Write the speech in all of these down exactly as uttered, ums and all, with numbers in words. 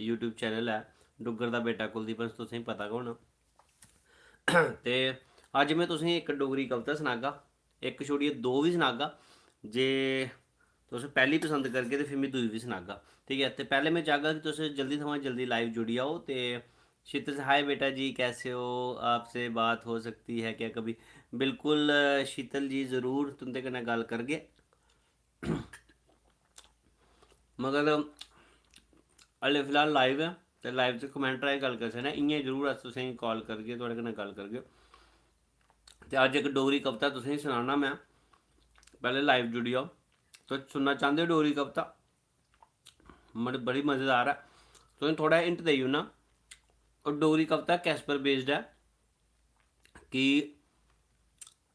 YouTube channel ऐ डुग्गर दा बेटा कुलदीप हंस, तुसेंगी पता गै होना। ते अज्ज में तुसेंगी इक डोगरी कविता सनागा, इक छोड़ियै दो बी सनागा। जे तुस पैह्ली पसंद करगे ते फिर में दूई बी सनागा, ठीक ऐ। ते पैह्लें में चाहगा कि तुस जल्दी थमां जल्दी लाइव जुड़ी जाओ। ते शीतल से, हाय बेटा जी, कैसे हो? आपसे बात हो सकती है क्या कभी? बिल्कुल, अ, शीतल जी, ज़रूर तुं'दे कन्नै गल्ल करगे। मगर हल्ले फिलहाल लाइव ऐ, ते लाइव च कमेंट राहें गल्ल करी सकने। इ'यां जरूर अस तुसेंगी कॉल करगे, थुआढ़े कन्नै गल्ल करगे। ते अज्ज इक डोगरी कविता तुसेंगी सनाना में, पैह्लें लाइव जुड़ी जाओ। तुस सुनना चांह्दे ओ डोगरी कविता? मड़-, बड़ी मज़ेदार ऐ। तुसेंगी थोह्ड़ा हिंट देई ओड़ना, ओह् डोगरी कविता किस पर बेस्ड ऐ कि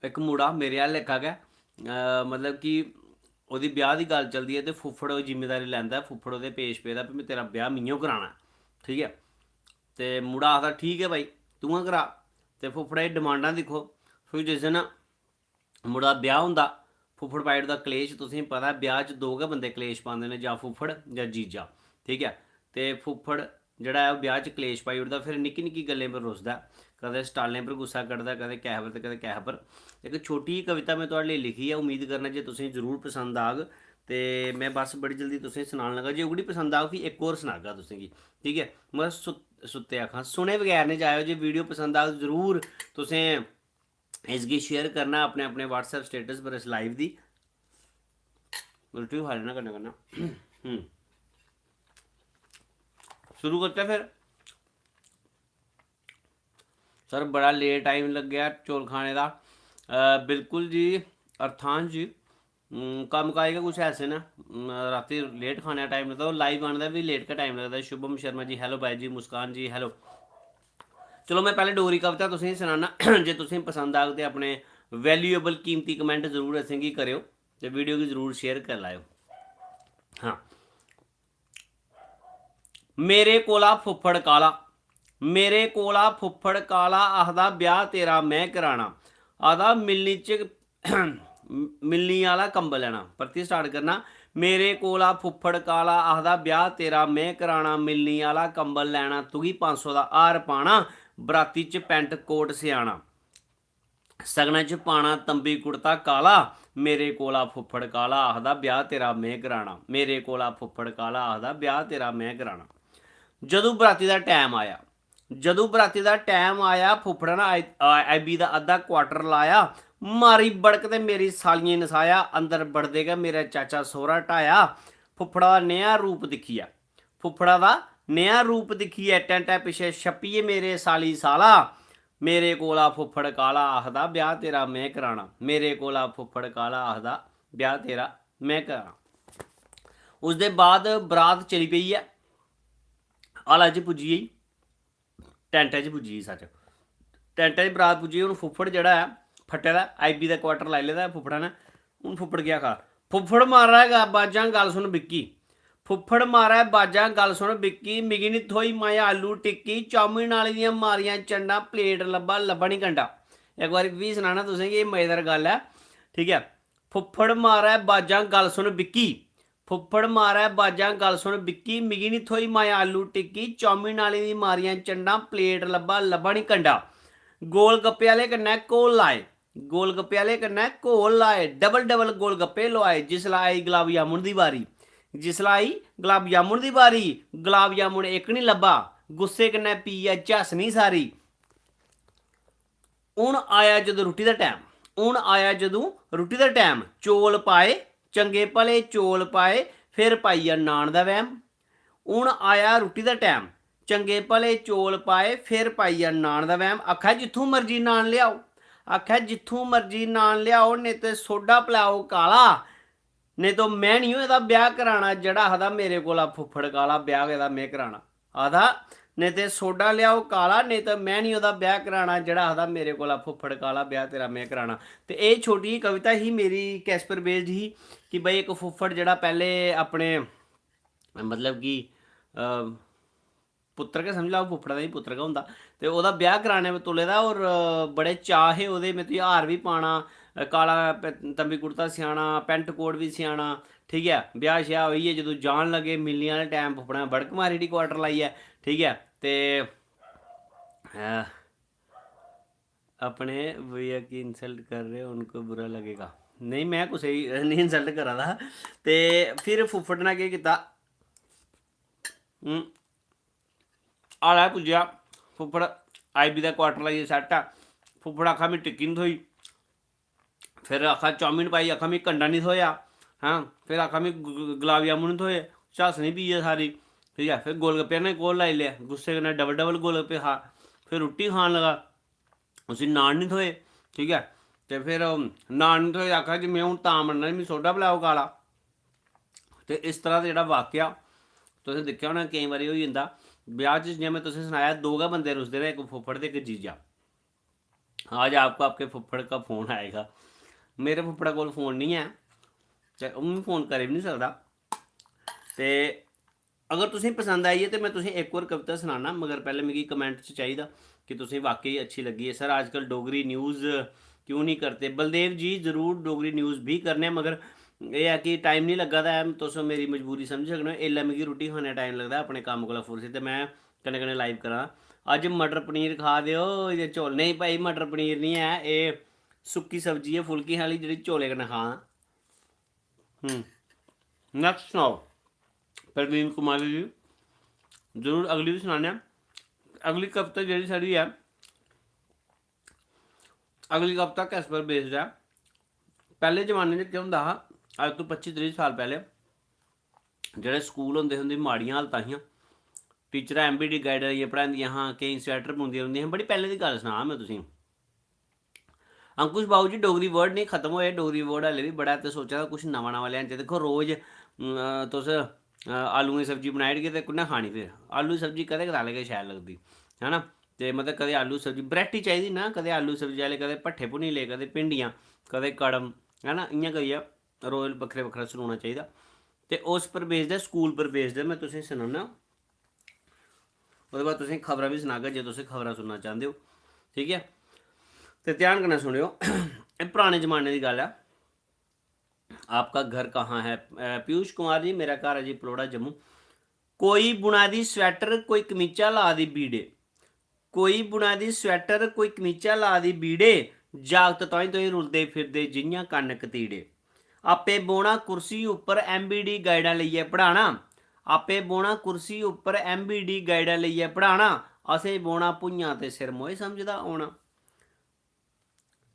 इक मुड़ा मेरे आह्ला लेखा गै, अ, मतलब कि ओह्दी ब्याह् दी गल्ल चलदी ऐ ते फुफ्फड़ ओह् जिम्मेदारी लैंदा ऐ, फुफ्फड़ ओह्दे पेश पेदा, "भी में तेरा ब्याह् मि'यें कराना ऐ, ठीक ऐ?" ते मुड़ा आखदा, "ठीक ऐ भाई, तूं गै करा।" ते फुफ्फड़ा दी डिमांडां दिक्खो। फिर जिस दिन मुड़ा दा ब्याह् होंदा, फुफ्फड़ पाई ओड़दा कलेश। तुसेंगी पता ऐ, ब्याह् च दो गै बंदे कलेश पांदे न, जां फुफ्फड़ जां जीजा, ठीक ऐ? ते फुफ्फड़ जेह्ड़ा ऐ, ओह् ब्याह् च कलेश पाई ओड़दा, फिर निक्की निक्की गल्लें पर रुसदा ऐ, कदें स्टालें पर गुस्सा कड्ढदा, कदें कैहे पर ते कदें कैहे पर। इक छोटी जेही कविता में थुआढ़े लेई लिखी ऐ, उम्मीद करना जे तुसेंगी जरूर पसंद आग। ते में बस बड़ी जल्दी तुसेंगी सनान लगा, जे ओह्कड़ी पसंद आग, फ्ही इक होर सनागा तुसेंगी, ठीक ऐ? मगर सुत-, सुत्ते आखां, सुने बगैर निं जाएओ। जे वीडियो पसंद आग, जरूर तुसें इसगी शेयर करना अपने, अपने WhatsApp स्टेटस पर इस लाइव दी। रुट्टी खा लेना कन्नै कन्नै। हम्म। शुरू करते फिर। सर, बड़ा लेट टाइम लग्गेआ चौल खाने दा। अ, बिल्कुल जी, अर्थांश जी, हम्म, कम्म काज गै कुछ ऐसे न। हम्म, रातीं लेट खाने दा टाइम लगदा, और लाइव आने दा बी लेट गै टाइम लगदा। शुभम शर्मा जी, hello भाई जी। मुस्कान जी, hello। चलो, में पैह्लें डोगरी कविता तुसेंगी सनाना। जे तुसेंगी पसंद आग ते अपने वैल्यूएबल, कीमती कमेंट जरूर असेंगी करेओ ते वीडियो गी जरूर शेयर करी लैओ। हां, मेरे कोला फुफ्फड़ काला, मेरे कोला फुफ्फड़ काला, आखदा ब्याह् तेरा में कराना, आखदा मिलनी च मिलनी आह्ला कंबल लैना। परतियै स्टार्ट करना, मेरे कोला फुफ्फड़ काला, आखदा ब्याह् तेरा में कराना, मिलनी आह्ला कंबल लैना, तुगी पंज सौ दा हार पाना, बराती च पैंट कोट सेआना, सगनै च पाना तंबी कुर्ता काला, मेरे कोला फुफ्फड़ काला, आखदा ब्याह् तेरा में कराना, मेरे कोला फुफ्फड़ काला, आखदा ब्याह् तेरा में कराना। जदूं बराती दा टैम आया, जदूं बराती दा टैम आया, फुफ्फड़ा ने आई-, आ-, आईबी दा अद्धा क्वार्टर लाया, मारी बड़क ते मेरी सालियें नसाया, अंदर बड़दे गै मेरा चाचा सौह्रा ढाया। फुफ्फड़ा दा नेहा रूप दिक्खियै, फुफ्फड़ा दा नेहा रूप दिक्खियै टैंटै पिच्छें छप्पियै मेरे साली साला, मेरे कोला फुफ्फड़ काला, आखदा ब्याह् तेरा में कराना, मेरे कोला फुफ्फड़ काला, आखदा ब्याह् तेरा में कराना। उसदे बाद बरात चली पेई ऐ, हालै च पुज्जी गेई, टैंटै च पुज्जी गेई, सच्च, टैंटै च बरात पुज्जी गेई। हून फुफ्फड़ जेह्ड़ा ऐ, फट्टे दा, आईबी दा क्वार्टर लाई लेदा ऐ फुफ्फड़ा ने। हून फुफ्फड़ केह् आखा दा? फुफ्फड़ मारा गा बाजां, गल्ल सुन बिक्की, फुफ्फड़ मारै बाजां, गल्ल सुन बिक्की, मिगी निं थ्होई माया आलू टिक्की, चाउमीन आह्ले दियां मारियां चंडां, प्लेट लब्भा, लब्भा निं कंडा। इक बारी फ्ही सनाना तुसें गी, एह् मजेदार गल्ल ऐ, ठीक ऐ। फुफ्फड़ मारै बाजां, गल्ल सुन बिक्की, फुफ्फड़ मारै बाजां, गल्ल सुन बिक्की, मिगी निं थ्होई माया आलू टिक्की, चाउमीन आह्ले दी मारियां चंडां, प्लेट लब्भा, लब्भा निं कंडा। गोल गप्पे आह्ले कन्नै घोल लाए, गोल गप्पे आह्ले कन्नै घोल लाए, डबल डबल गोल गप्पे लोआए, जिसलै आई गुलाब जामुन दी बारी, जिसलै आई गुलाब जामुन दी बारी, गुलाब जामुन इक निं लब्भा, गुस्से कन्नै पीयै झस्स निं सारी। हून आया जदूं रुट्टी दा टैम, हून आया जदूं रुट्टी दा टैम, चौल पाए, चंगे भले चौल पाए, फिर पाई गेआ नान दा वैम। हून आया रुट्टी दा टैम, चंगे भले चौल पाए, फिर पाई गेआ नान दा वैम। आखै जित्थूं मर्जी नान लेआओ, आखै जित्थूं मर्जी नान लेआओ, नेईं ते सोडा पलैओ काला, नेईं तो में निं एह्दा ब्याह् कराना, जेह्ड़ा आखदा मेरे कोला फुफ्फड़ काला, ब्याह् एह्दा में कराना। आखदा, नेईं ते सोडा लेआओ काला, नेईं ते में निं ओह्दा ब्याह् कराना, जेह्ड़ा आखदा मेरे कोला फुफ्फड़ काला, ब्याह् तेरा में कराना। ते एह् छोटी जेही कविता ही मेरी, किस पर बेस्ड ही कि भाई, इक फुफ्फड़ जेह्ड़ा पैह्ले अपने, मतलब कि, अ, पुत्तर गै समझी लैओ, फुफ्फड़ा दा ही पुत्तर गै होंदा, ते ओह्दा ब्याह् कराने पर तुले दा। होर, अ, बड़े चाऽ हे ओह्दे, में तुगी हार बी पाना, अ, काला पे-, तंबी कुर्ता सिआना, पैंट कोट बी सिआना, ठीक ऐ, ब्याह् श्याह् होइयै जदूं जान लगे, मिलने आह्ले टैम फुफ्फड़ा ने बड़क मारी ओड़ी क्वार्टर लाइयै, ठीक ऐ। ते अ, अपने भैया की इंसल्ट कर रहे हो, उनको बुरा लगेगा। नेईं, में कुसै गी नेईं इंसल्ट करा दा हा। ते फिर फुफ्फड़ ने केह् कीता, हूं, हालै पुज्जेआ, फुफ्फड़ आईबी दा क्वार्टर लाइयै सैट्ट ऐ। फुफ्फड़ आखा, "मिगी टिक्की निं थ्होई।" फिर आखा, "चाउमीन पाई।" आखा, "मिगी कंडा निं थ्होएआ।" हां, फिर आखा, "मिगी ग-, ग-, गुलाब जामुन निं थ्होए।" झस्स निं पी ऐ सारी, ठीक ऐ। फिर गोलगप्पे आह्ले कोल लाई ले, गुस्से कन्नै डबल डबल गोलगप्पे खा। फिर रुट्टी खान लगा, उसी नान निं थ्होए, ठीक ऐ। ते फिर ओह् नान निं थ्होए, आखा कि "में हून तां मरना, मिगी सोडा पलैओ काला।" ते इस तरह दा जेह्ड़ा वाक्या तुसें दिक्खेआ होना, केईं बारी होई जंदा ब्याह् च, जि'यां में तुसें सनाया, दो गै बंदे रुसदे न, इक फुफ्फड़ ते इक जीजा। आज आपको आपके फुफ्फड़ का फोन आएगा। मेरे फुफ्फड़ा कोल फोन निं ऐ, ते ओह् मिगी फोन करी बी निं सकदा। ते अगर तुसेंगी पसंद आई ऐ ते में तुसेंगी इक होर कविता सनाना, मगर पैह्लें मिगी कमेंट च चाहिदा कि तुसेंगी वाकई अच्छी लग्गी ऐ। सर, आजकल डोगरी न्यूज़ क्यों नहीं करते? बलदेव जी, जरूर डोगरी न्यूज़ बी करने आं, मगर एह् ऐ कि टाइम निं लग्गा दा ऐ। तुस मेरी मजबूरी समझी सकने ओ, एल्लै मिगी रुट्टी खाने दा टाइम लगदा ऐ, अपने कम्म कोला फुर्सत, ते में कन्नै कन्नै लाइव करां। अज्ज मटर पनीर खा दे ओ जां चौल? नेईं भाई, मटर पनीर निं ऐ, एह् सुक्की सब्जी ऐ फुलकें आह्ली, जेह्ड़ी चौलें कन्नै खां। हम्म, नैक्सट सनाओ, प्रवीण कुमारी जी, जरूर अगली बी सनाने आं। अगली कविता जेह्ड़ी साढ़ी ऐ, अगली कविता किस पर बेस्ड ऐ? पैह्ले जमाने च केह् होंदा हा, अज्ज तो पच्ची त्रीह् साल पैह्ले जेह्ड़े स्कूल होंदे हे, उं'दी माड़ियां हालतां हियां। टीचरां एम बी डी गाइडां लेइयै पढ़ांदियां हां, केईं स्वैटर बुनदियां रौंह्दियां हां। बड़ी पैह्ले दी गल्ल सनां में तुसेंगी। अंकुश बाबू जी, डोगरी वर्ड नेईं खत्म होए, डोगरी वर्ड हल्ले बी बड़ा ऐ, ते सोचा दा कुछ नमां नमां लेआंचै। दिक्खो, रोज, अम, तुस, अ, आलूएं दी सब्जी बनाई ओड़गे ते कु'न्नै खानी फिर? आलू दी सब्जी कदें कदालें गै शैल लगदी, है ना? ते मतलब कदें आलू दी सब्जी, वैरायटी चाहिदी ना, कदें आलू दी सब्जी आह्ले, कदें भट्ठे भुन्नी ले, कदें भिंडियां, कदें कड़म, है ना? इ'यां करियै रोज बक्खरे बक्खरा सनोना चाहिदा। ते उस पर बेस्ड ऐ, स्कूल पर बेस्ड ऐ, में तुसेंगी सनाना। ओह्दे बाद तुसेंगी खबरां बी सनागा, जे तुस खबरां सुनना चांह्दे ओ, ठीक ऐ? ते ध्यान कन्नै सुनेओ। एह् पराने जमाने दी गल्ल ऐ। आपका घर कहाँ है? अ, पीयूष कुमार जी, मेरा घर है जी पलौड़ा, जम्मू। कोई बुना दी स्वैटर, कोई कमीचा ला दी बीड़े। कोई बुना दी स्वैटर, कोई कमीचा ला दी बीड़े। जागत तोहें तोहें रुलदे फिरदे जि'यां कन्न कतीड़े। आपे बौह्ना कुर्सी उप्पर, एम बी डी गाइडां लेइयै पढ़ाना। आपे बौह्ना कुर्सी उप्पर, एम बी डी गाइडां लेइयै पढ़ाना। असें बौह्ना भुञां ते सिर मोए समझदा औना।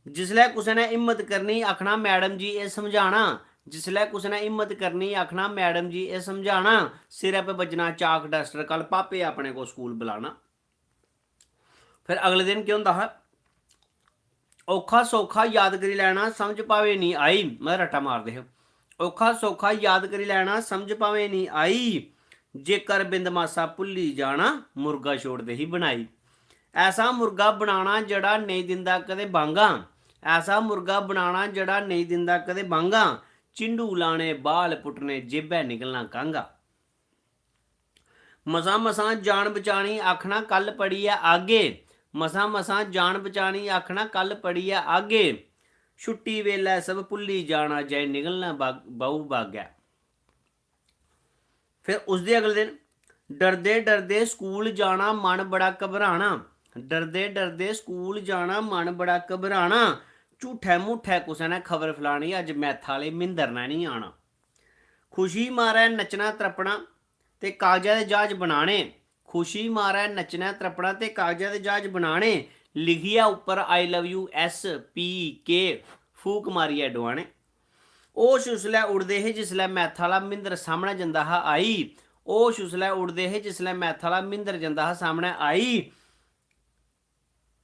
जिसलै कुसै ने हिम्मत करनी, आखना, "मैडम जी, एह् समझाना।" जिसलै कुसै ने हिम्मत करनी, आखना, "मैडम जी, एह् समझाना।" सिरै पर बज्जना चाक डस्टर, कल पापे अपने को स्कूल बुलाना। फिर अगले दिन केह् होंदा हा? औखा सौखा याद करी लैना, समझ भावें निं आई, मतलब रट्टा मारदे हे। औखा सौखा याद करी लैना, समझ भावें निं आई, जेकर बिंद मासा भुल्ली जाना, मुर्गा छोड़दे ही बनाई। ऐसा मुर्गा बनाना जेह्ड़ा नेईं दिंदा कदें बांगां, ऐसा मुर्गा बनाना जेह्ड़ा नेईं दिंदा कदें बांगां, चिंडू लाने बाल पुट्टने जेबै निकलना कांगा। मसां मसां जान बचानी, आखना कल पड़ियै आगे। मसां मसां जान बचानी, आखना कल पड़ियै आगे। छुट्टी बेल्लै सब भुल्ली जाना, जै निकलना बाग-, बाहू बागै। फिर उसदे अगले दिन, डरदे डरदे स्कूल जाना, मन बड़ा घबराना। डरदे डरदे स्कूल जाना, मन बड़ा घबराना। झूठै मूठै कुसै ने खबर फलानी, अज्ज मैथा आह्ले मिंदर ने निं आना। खुशी मारै नच्चना त्रप्पना ते कागजा दे ज्हाज बनाने। खुशी मारै नच्चना त्रप्पना ते कागजा दे ज्हाज बनाने। लिखियै उप्पर "आई लव यू" एस पी के फूक मारियै डुआने। होश उसलै उड़दे हे जिसलै मैथा आह्ला मिंदर सामनै जंदा हा आई। होश उसलै उड़दे हे जिसलै मैथा आह्ला मिंदर जंदा हा सामनै आई।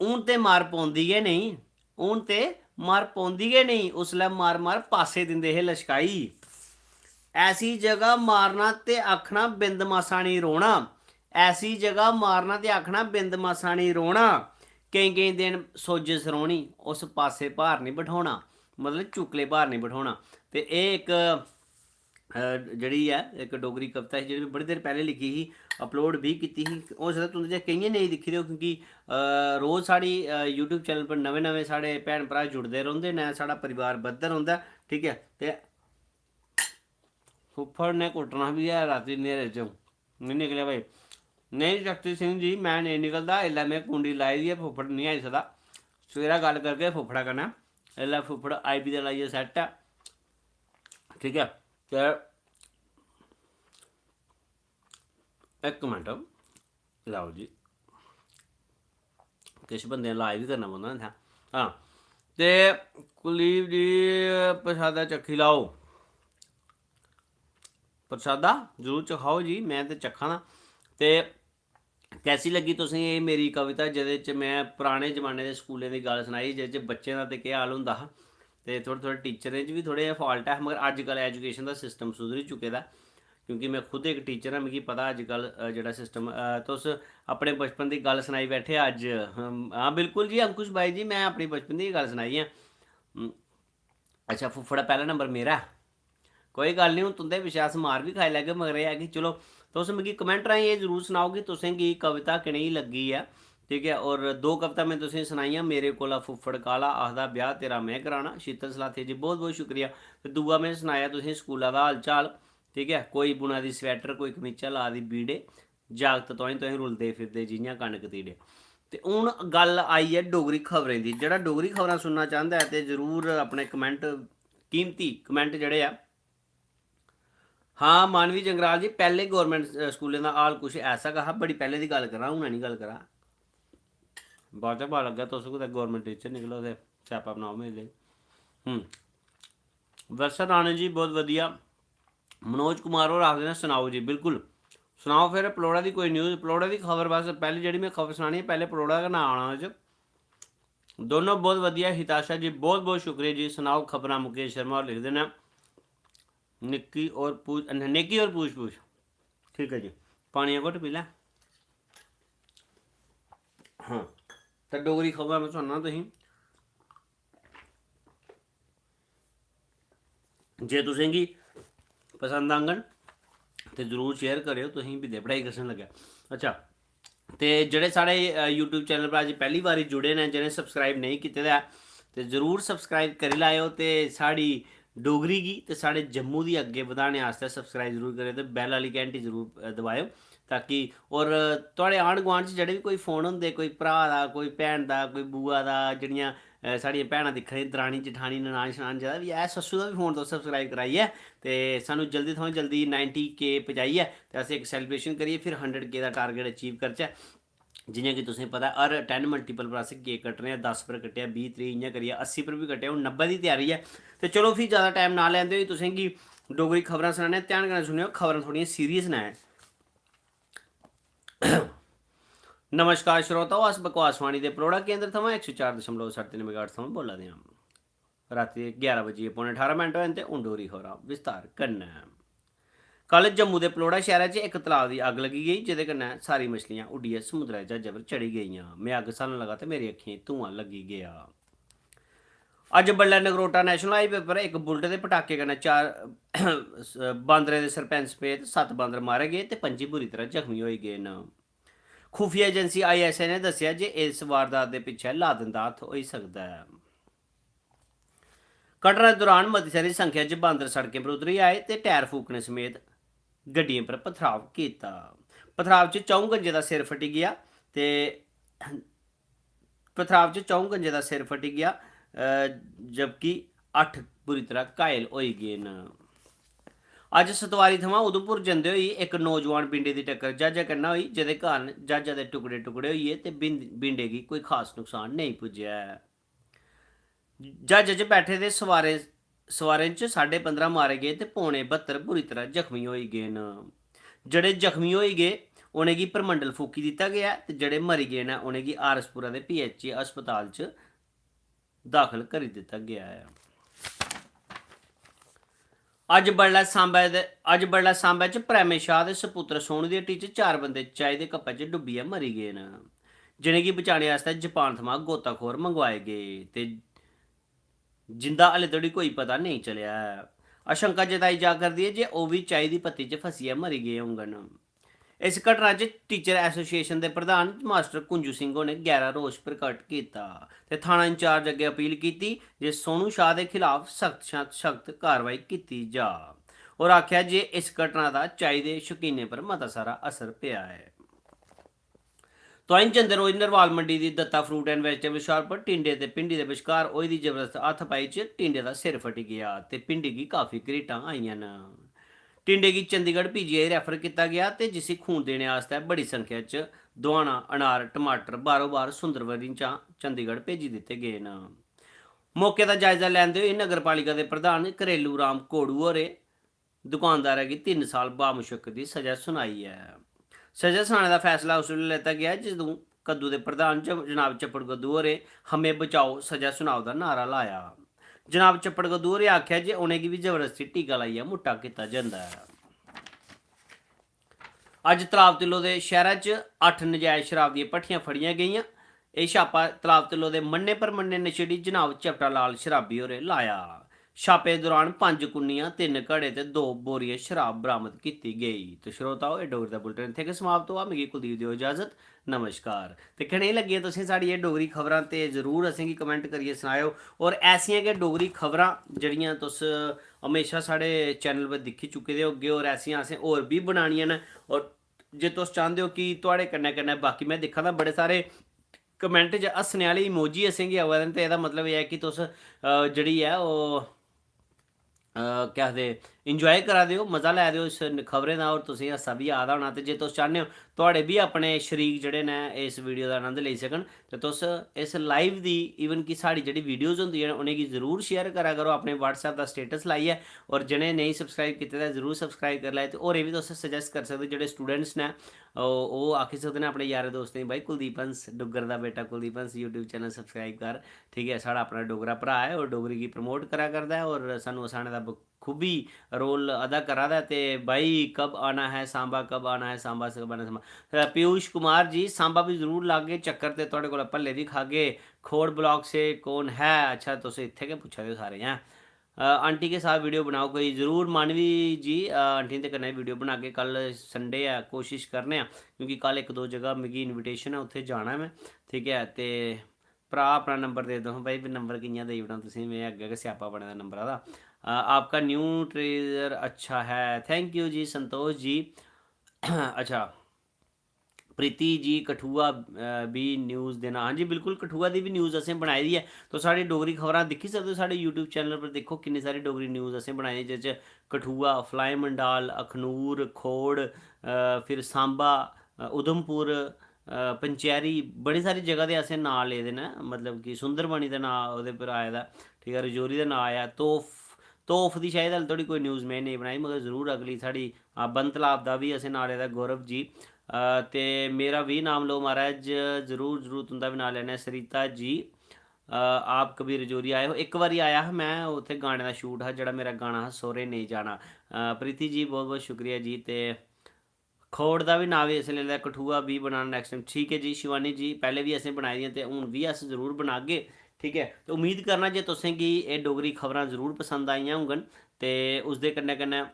हून ते मार पौंदी गै नेईं, हून ते मार पौंदी गै नेईं, उसलै मार मार पासै दिंदे हे लशकाई। ऐसी जगह मारना ते आखना बिंद मासा निं रोना, ऐसी जगह मारना ते आखना बिंद मासा निं रोना। केईं केईं दिन सोजस रौह्नी, उस पासै भार निं बठोना, मतलब चुकले भार निं बठोना। ते एह् इक अ, जेह्ड़ी ऐ इक डोगरी कविता ही, जेह्ड़ी में बड़ी देर पैह्लें लिखी ही, अपलोड बी कीती ही। होई सकदा तुं'दे चा केइयें नेईं दिक्खी दी होग, क्योंकि, अ, रोज साढ़ी, अ, YouTube चैनल पर नमें-नमें साढ़े भैन भ्राऽ जुड़दे रौंह्दे न, साढ़ा परिवार बधदा रौंह्दा, ठीक ऐ? ते फुफ्फड़ ने कुट्टना बी ऐ रातीं न्हेरे च। में निकलेआ भाई, "नेईं शक्ति सिंह जी, में नेईं निकलदा, इसलै में कुंडी लाई दी ऐ, फुफ्फड़ निं आई सकदा, सवेरै गल्ल करगे फुफ्फड़ा कन्नै।" इसलै फुफ्फड़ आई बी ते लाइयै सैट्ट ऐ, ठीक ऐ। ते इक मिंट, लैओ जी, किश बंदे दा लाज बी करना पौंदा ना इत्थै। हां, ते कुलदीप जी, प्रसादा चक्खी लैओ, प्रसादा जरूर चखाओ जी, में ते चक्खा ना। ते कैसी लग्गी तुसें एह् मेरी कविता, जेह्दे च में पराने जमाने दे स्कूलें दी गल्ल सनाई, जेह्दे च बच्चें दा ते केह् हाल होंदा हा, ते थोह्ड़े थोह्ड़े टीचरें च बी थोह्ड़े जेह् fault ऐ, मगर अज्जकल education दा system सुधरी चुके दा ऐ। क्योंकि में खुद इक teacher आं, मिगी पता अज्जकल, अ, जेह्ड़ा system, अ, तुस अपने बचपन दी गल्ल सनाई बैठे अज्ज। हम, हां, बिल्कुल जी, अंकुश भाई जी, में अपनी बचपन दी गल्ल सनाई ऐ। हम, अच्छा, फुफ्फड़ा पैह्ला नंबर मेरा ऐ। कोई गल्ल निं, हून तुं'दे पिच्छें अस मार बी खाई लैगे, मगर एह् ऐ कि चलो, तुस मिगी comment राहें एह् जरूर सनाओ कि तुसें गी कविता कनेही लग्गी ऐ, ठीक ऐ। और दो कविता में तुसें गी सनाइयां, "मेरे कोला फुफ्फड़ काला आखदा ब्याह् तेरा में कराना", शीतल सलाथिया जी, बहुत बहुत शुक्रिया। ते दूआ में सनाया तुसें गी स्कूला दा हाल चाल, ठीक ऐ, "कोई बुना दी sweater, कोई कमीचा ला दी बीड़े, जागत तोहें तोहें रुलदे फिरदे जि'यां कनक तीड़े।" ते हून गल्ल आई ऐ डोगरी खबरें दी। जेह्ड़ा डोगरी खबरां सुनना चांह्दा ऐ ते जरूर अपने comment, कीमती comment जेह्ड़े ऐ, हां, मानवी जंगराल जी, पैह्ले government, अ, स्कूलें दा हाल कुछ ऐसा गै हा, बड़ी पैह्ले दी गल्ल करां, हून नी गल्ल करां। बाद च पता लग्गा तुस कुतै government teacher निकलो ते स्यापा बनाओ मेरे लेई। हम्म। वर्षा राणे जी, बहुत वधिया। मनोज कुमार होर आखदे न, "सनाओ जी।" बिल्कुल, सनाओ फिर, पलौड़ा दी कोई news? पलौड़ा दी खबर, बस पैह्ली जेह्ड़ी में खबर सनानी ऐ, पैह्ले पलौड़ा गै नांऽ आना ओह्दे च। दोनों बहुत वधिया। हिताशा जी, बहुत बहुत शुक्रिया जी। सनाओ खबरां, मुकेश शर्मा होर लिखदे न। निक्की और पूछ, न-, नेकी और पूछ पूछ। ठीक ऐ जी, पानी दा घुट्ट पी लै। हां, ते डोगरी खबरां में सनाना तुसें। जे तुसें गी पसंद आङन ते जरूर share करेओ, तुसें गी बी दे पढ़ाई कसन लग्गै। अच्छा, ते जेह्ड़े साढ़े, अ, YouTube channel पर अज्ज पैह्ली बारी जुड़े न, जि'नें subscribe नेईं कीते दा ऐ, ते जरूर subscribe करी लैएओ ते साढ़ी डोगरी गी ते साढ़े जम्मू दी अग्गें बधाने आस्तै subscribe जरूर करेओ ते bell आह्ली घैंटी जरूर, अ, दबाएओ, ताकि, और थुआढ़े आंढ गुआंढ च जेह्ड़े बी कोई phone होंदे, कोई भ्राऽ दा, कोई भैन दा, कोई बुआ दा, जेह्ड़ियां, अ, साढ़ियां भैनां दिक्खा दियां, दरानी, जठानी, ननान, शनान, जेह्ड़ा बी ऐ, सस्सू दा बी phone तुस subscribe कराइयै ते सानूं जल्दी थमां जल्दी ninety K पजाइयै ते अस इक celebration करियै फिर hundred K दा target achieve करचै। जि'यां कि तुसें पता ऐ, हर ten multiple पर अस cake कट्टने आं, दस पर कट्टेआ, बीह्, त्रीह्, इ'यां करियै अस्सी पर बी कट्टेआ, हून नब्बै दी त्यारी ऐ। ते चलो, फ्ही जैदा time ना लैंदे होई तुसें गी डोगरी खबरां सनाने आं। ध्यान कन्नै सुनेओ, खबरां थोह्ड़ियां serious न। नमस्कार श्रोताओ, अस बकवासवाणी दे पलौड़ा केंद्र थमां इक सौ चार दशमलव सत्त तीन megahertz थमां बोल्ला दे आं। रातीं दे ग्यारह बजियै पौने ठारां मिंट होए न ते हून डोगरी खबरां विस्तार कन्नै। कल जम्मू दे पलौड़ा शैह्रा च इक तलाऽ दी अग्ग लग्गी गेई, जेह्दे कन्नै सारी मछलियां उड्डियै समुंदरै दे ज्हाजै पर चढ़ी गेइयां। में अग्ग स्हालन लगा ते मेरी अक्खियें गी धुआं लग्गी गेआ। अज्ज बडलै नगरोटा National Highway पर इक bullet दे पटाके कन्नै चार बांदरें दे सरपंच समेत सत्त बांदर मारे गे ते पंजी बुरी तरह जख्मी होई गे न। खुफिया एजेंसी ISI ने दस्सेआ जे इस वारदात दे पिच्छै लादेन दा हत्थ होई सकदा ऐ। घटना दौरान मती सारी संख्या च बांदर सड़कें पर उतरी आए ते टायर फूकने समेत गड्डियें पर पथराव कीता। पथराव च च'ऊं गंजें दा सिर फटी गेआ ते पथराव च च'ऊं गंजें दा सिर फटी गेआ, अ, जबकि अट्ठ बुरी तरह घायल होई गे न। अज्ज सतवारी थमां उधमपुर जंदे होई इक नौजवान बिंडे दी टक्कर ज्हाजै कन्नै होई, जेह्दे कारण ज्हाजै दे टुकड़े-टुकड़े होई गे ते बिं-, बिंडे गी कोई खास नुकसान नेईं पुज्जेआ ऐ। ज्हाजै च बैठे दे सवारें, सवारें च साड्ढे पंदरां मारे गे ते पौने बह्त्तर बुरी तरह जख्मी होई गे न। जेह्ड़े जख्मी होई गे, उ'नेंगी परमंडल फूकी दित्ता गेआ ऐ ते जेह्ड़े मरी गे न, उ'नेंगी आर एस पुरा दे PHC अस्पताल च दाखल करी दित्ता गेआ ऐ। अज्ज बडलै सांबै दे, अज्ज बडलै सांबै च प्रेमे शाह दे सपुत्र सोनू दी हट्टी च चार बंदे चाही दे कप्पै च डुब्बियै मरी गे न, जि'नेंगी बचाने आस्तै जापान थमां गोताखोर मंगवाए गे ते जिंदा हाले धोड़ी कोई पता नेईं चलेआ ऐ। आशंका जताई जा करदी ऐ जे ओह् बी चाही दी पत्ती च फसियै मरी गे होङन। इस घटना च टीचर एसोसिएशन दे प्रधान मास्टर कुंजू सिंह होरें गैह्रा रोष प्रकट कीता ते थाना इंचार्ज अग्गें अपील कीती जे सोनू शाह दे खिलाफ सख्त शा सख्त कार्रवाई कीती जा। और आखेआ जे इस घटना दा चाही दे शौकीनें पर मता सारा असर पेआ ऐ। तोआईं जंदे रोज नरवाल मंडी दी Datta fruit and vegetable shop पर टिंडे ते भिंडी दे बश्कार होई दी जबरदस्त हाथापाई च टिंडे दा सिर फटी गेआ ते भिंडी गी काफी घरीटां आइयां न। टिंडे गी चंडीगढ़ पीजीआई रैफर कीता गेआ ते जिसी खून देने आस्तै बड़ी संख्या च दोआना, अनार, टमाटर बारो-बार सुंदरबनी चा चंडीगढ़ भेजी दित्ते गे न। मौके दा जायजा लैंदे होई नगर पालिका दे प्रधान करेलू राम कोड़ू होरें दुकानदारै गी तिन्न साल बामुशक्कत दी स'जा सुनाई ऐ। स'जा सुनाने दा फैसला उस बेल्लै लैता गेआ जदूं कद्दू दे प्रधान ज-, जनाब चप्पड़ कद्दू होरें हमें बचाओ स'जा सुनाओ दा नारा लाया। जनाब चप्पड़ कद्दू होरें आखेआ जे उ'नेंगी बी जबरदस्ती टीका लाइयै मुट्टा कीता जंदा ऐ। अज्ज तलाब तिल्लो दे शैह्रा च अट्ठ नजैज शराब दियां भट्ठियां फड़ियां गेइयां। एह् छापा तलाब तिल्लो दे मन्ने परमन्ने नशेड़ी जनाब चपटा लाल शराबी होरें लाया। छापे दौरान पंज कुन्नियां, तिन्न घड़े ते दो बोरियां शराब बरामद कीती गेई। ते श्रोताओ, एह् डोगरी दा बुलेटिन इत्थें गै समाप्त होआ। मिगी कुलदीप देओ इजाजत। नमस्कार। ते कनेही लग्गियां तुसें साढ़ी एह् डोगरी खबरां, ते जरूर असेंगी कमेंट करियै सनाएओ। और ऐसियां गै डोगरी खबरां जेह्ड़ियां तुस म्हेशा साढ़े चैनल पर दिक्खी चुके दे होगे, और ऐसियां असें होर बी बनानियां न। और जे तुस चांह्दे ओ कि थुआढ़े कन्नै कन्नै बाकी, में दिक्खा दा बड़े सारे कमेंट च हस्सने आह्ले इमोजी असेंगी आवा दे न, ते एह्दा मतलब एह् ऐ कि तुस, अ, जेह्ड़ी ऐ ओह्, अ, केह् आखदे, इंजॉय करा दे ओ, मज़ा लै दे ओ इस न-, खबरें दा, और तुसेंगी हास्सा बी आ दा होना। ते जे तुस चाह्न्ने ओ थुआढ़े बी अपने शरीक जेह्ड़े न इस वीडियो दा आनंद लेई सकन, ते तुस इस लाइव दी, इवन कि साढ़ी जेह्ड़ी वीडियोज़ होंदियां न, उ'नेंगी जरूर शेयर करा करो अपने WhatsApp दा स्टेटस लाइयै। और जि'नें नेईं सब्सक्राइब कीते दा, जरूर सब्सक्राइब करी लैओ। ते होर एह् बी तुस सजैस्ट करी सकदे, जेह्ड़े स्टूडेंट्स न, ओह्, ओह् आखी सकदे न अपने यारें दोस्तें गी, "भाई, कुलदीप हंस, डुग्गर दा बेटा कुलदीप हंस, YouTube चैनल सब्सक्राइब कर।" ठीक ऐ, साढ़ा अपना डोगरा भ्राऽ ऐ और डोगरी गी प्रमोट करा करदा ऐ और सानूं हसाने दा बखूबी रोल अदा करा दा ऐ। ते भाई, कब आना है सांबा, कब आना है सांबा, कब आना है सांबा। अ, पीयूष कुमार जी, सांबा बी जरूर लागे चक्कर ते थुआढ़े कोला भल्ले बी खागे। खोड़ ब्लॉग से कौन है? अच्छा, तुस इत्थै गै पुच्छा दे ओ सारे, हैं? अ, आंटी के साथ वीडियो बनाओ कोई। जरूर मानवी जी, अ, आंटी दे कन्नै वीडियो बनागे। कल संडे ऐ, कोशिश करने आं, क्योंकि कल इक दो जगह मिगी इनविटेशन ऐ, उत्थै जाना ऐ में, ठीक ऐ। ते भ्राऽ, अपना नंबर दे दो। भाई, नंबर कि'यां देई ओड़ां तुसें गी, में अग्गें गै स्यापा बने दा नंबरा दा। अ, आपका न्यू ट्रेजर अच्छा है, थैंक यू जी संतोष जी। अच्छा, प्रीति जी, कठुआ, अ, बी न्यूज़ देना। हां जी, बिल्कुल, कठुआ दी बी न्यूज़ असें बनाई दी ऐ। तुस साढ़ी डोगरी खबरां दिक्खी सकदे ओ, साढ़े YouTube चैनल पर दिक्खो, किन्नी सारी डोगरी न्यूज़ असें बनाई दी, जेह्दे च कठुआ, फलाई मंडाल, अखनूर, खोड़, अ, फिर सांबा, अ, उधमपुर, अ, पंचैरी, बड़ी सारी जगह दे असें नांऽ लेदे न, मतलब कि सुंदरबनी दा नांऽ ओह्दे पर आए दा, ठीक ऐ, रजौरी दा नांऽ आया, तोफ, तोफ दी शायद हाले धोड़ी कोई न्यूज़ में नेईं बनाई, मगर जरूर अगली साढ़ी, अ, बन तलाब दा बी असें नांऽ लेदा, गौरव जी। अ, ते मेरा बी नाम लो महाराज, जरूर, जरूर तुं'दा बी नांऽ लैने आं, सरिता जी। अ, आप कभी रजौरी आए हो? इक बारी आया हा में, उत्थै गाने दा शूट हा, जेह्ड़ा मेरा गाना हा सौह्रे नेईं जाना। अ, प्रीति जी, बहुत बहुत शुक्रिया जी। ते खोड़ दा बी नांऽ बी असें लेई लेदा, कठुआ बी बनाना नैक्सट टाइम। ठीक ऐ जी शिवानी जी, पैह्लें बी असें बनाई दियां ते हून बी अस जरूर बनागे, ठीक ऐ। ते उम्मीद करना जे तुसें गी एह् डोगरी खबरां जरूर पसंद आइयां होङन, ते उसदे कन्नै कन्नै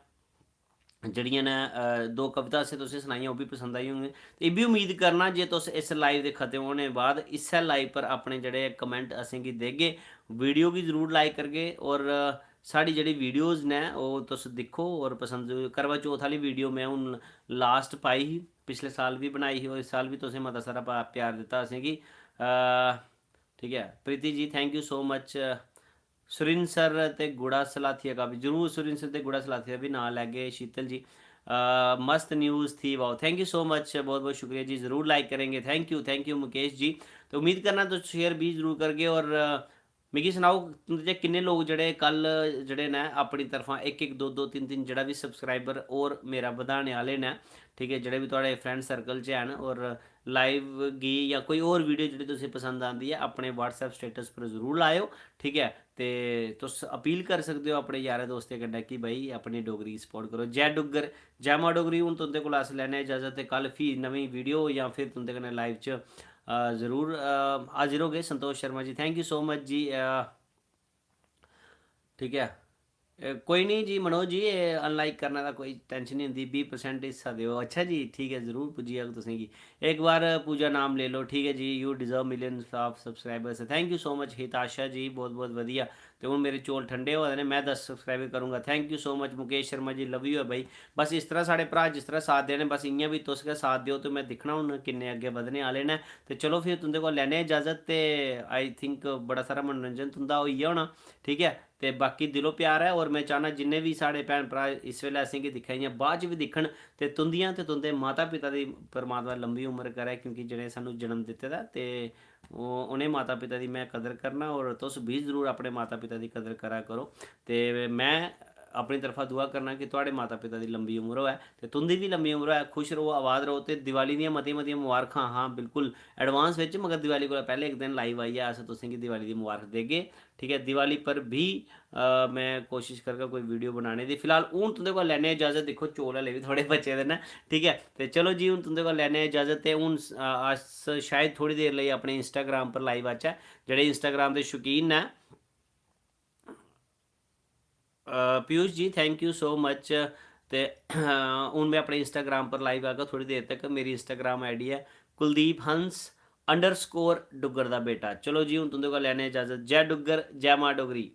जेह्ड़ियां न, अ, दो कविता असें तुसें सनाइयां, ओह् बी पसंद आई होङन। ते एह् बी उम्मीद करना जे तुस इस लाइव दे खत्म होने बाद इस्सै लाइव पर अपने जेह्ड़े कमेंट असेंगी देगे, वीडियो गी जरूर लाइक करगे, और, अ, साढ़ी जेह्ड़ी वीडियोज़ न, ओह् तुस दिक्खो और पसंद। करवा चौथ आह्ली वीडियो में हून लास्ट पाई ही, पिछले साल बी बनाई ही और इस साल बी तुसें मता सारा पा-, प्यार दित्ता असेंगी। अ, ठीक ऐ, Preeti ji, thank you so much। Surinsar ते गुड़ा सलाथिया का भी, जरूर सुरिंसर ते गुड़ा सलाथिया दा बी नांऽ लैगे, शीतल जी। अ, मस्त न्यूज़ थी, wow, thank you so much, बहुत बहुत शुक्रिया जी, जरूर लाइक करेंगे, thank you, thank you Mukesh ji. तो उम्मीद करना तुस शेयर भी जरूर करगे और, अ, मिगी सनाओ, तुं'दे च किन्ने लोक जेह्ड़े कल जेह्ड़े न अपनी तरफा इक इक, दो दो, तिन्न तिन्न जेह्ड़ा बी सब्सक्राइबर होर मेरा बधाने आह्ले न, ठीक ऐ, जेह्ड़े बी थुआढ़े फ्रेंड सर्कल च हैन, होर लाइव गी जां कोई होर वीडियो जेह्ड़ी तुसें पसंद आंदी ऐ, अपने WhatsApp स्टेटस पर जरूर लाएओ, ठीक ऐ। ते तुस अपील करी सकदे ओ अपने यारें दोस्तें कन्नै कि भाई, अपनी डोगरी गी सपोर्ट करो। जै डुग्गर, जै मां डोगरी। हून तुं'दे कोला अस लैने आं इजाजत ते कल फ्ही नमीं वीडियो जां फिर तुं'दे कन्नै लाइव च, अ, जरूर, अ, हाजिर होगे। Santosh Sharma ji, thank you so much जी, अ, ठीक ऐ। ए, कोई निं जी मनोज जी, एह् अनलाइक करने दा कोई टैंशन निं होंदी, बीह् परसेंट हिस्सा देओ। अच्छा जी, ठीक ऐ, जरूर पुज्जी जाग तुसें गी। एक बार पूजा नाम ले लो, ठीक ऐ जी, you deserve millions of subscribers। Thank you so much Hitasha जी, बहुत बहुत वधिया। ते हून मेरे चौल ठंडे होआ दे न, में दस सब्सक्राइबर करूंगा। Thank you so much Mukesh Sharma ji, love you ऐ भाई। बस इस तरह साढ़े भ्राऽ जिस तरह साथ देने, बस इ'यां बी तुस गै साथ देओ ते में दिक्खना हून किन्ने अग्गें बधने आह्ले न। ते चलो फिर तुं'दे कोल लैने आं इजाजत। ते I think बड़ा सारा मनोरंजन तुं'दा होई गेआ होना, ठीक ऐ। ते बाकी दिलो प्यार ऐ, और में चाह्न्नां जिन्ने बी साढ़े भैन भ्राऽ इस बेल्लै असेंगी दिक्खा दे जां बाद च बी दिक्खन, ते तुं'दियां ते तुं'दे माता पिता दी परमात्मा लंबी उम्र करै, क्योंकि जि'नें सानूं जन्म दित्ते दा, ते ओह्, उ'नें माता पिता दी में कदर करना, और तुस बी जरूर अपने माता पिता दी कदर करा करो। ते में अपनी तरफा दुआ करना कि थुआढ़े माता पिता दी लंबी उम्र होऐ ते तुं'दी बी लंबी उम्र होऐ, खुश र'वो, आबाद र'वो। ते दिवाली दियां मतियां मतियां मुबारखां। हां, बिल्कुल advance बिच, मगर दिवाली कोला पैह्लें इक दिन live आइयै अस तुसेंगी दिवाली दी मुबारख देगे, ठीक ऐ। दिवाली पर बी अ, में कोशिश करगा कोई video बनाने दी। फिलहाल हून तुं'दे कोला लैने आं इजाजत। दिक्खो, चौल हले बी थोह्ड़े बचे दे न, ठीक ऐ। ते चलो जी, हून तुं'दे कोला लैने आं इजाजत। ते हून स-, अ, अस शायद थोह्ड़ी देर लेई अपने Instagram पर live आचै। जेह्ड़े Instagram दे शौकीन न, अ, Piyush ji, thank you so much। ते हून में अपने Instagram पर live आगा थोह्ड़ी देर तक। मेरी Instagram ID ऐ कुलदीप हंस underscore डुग्गर दा बेटा। चलो जी, हून तुं'दे कोला लैने आं इजाजत। जय डुग्गर, जय मां डोगरी।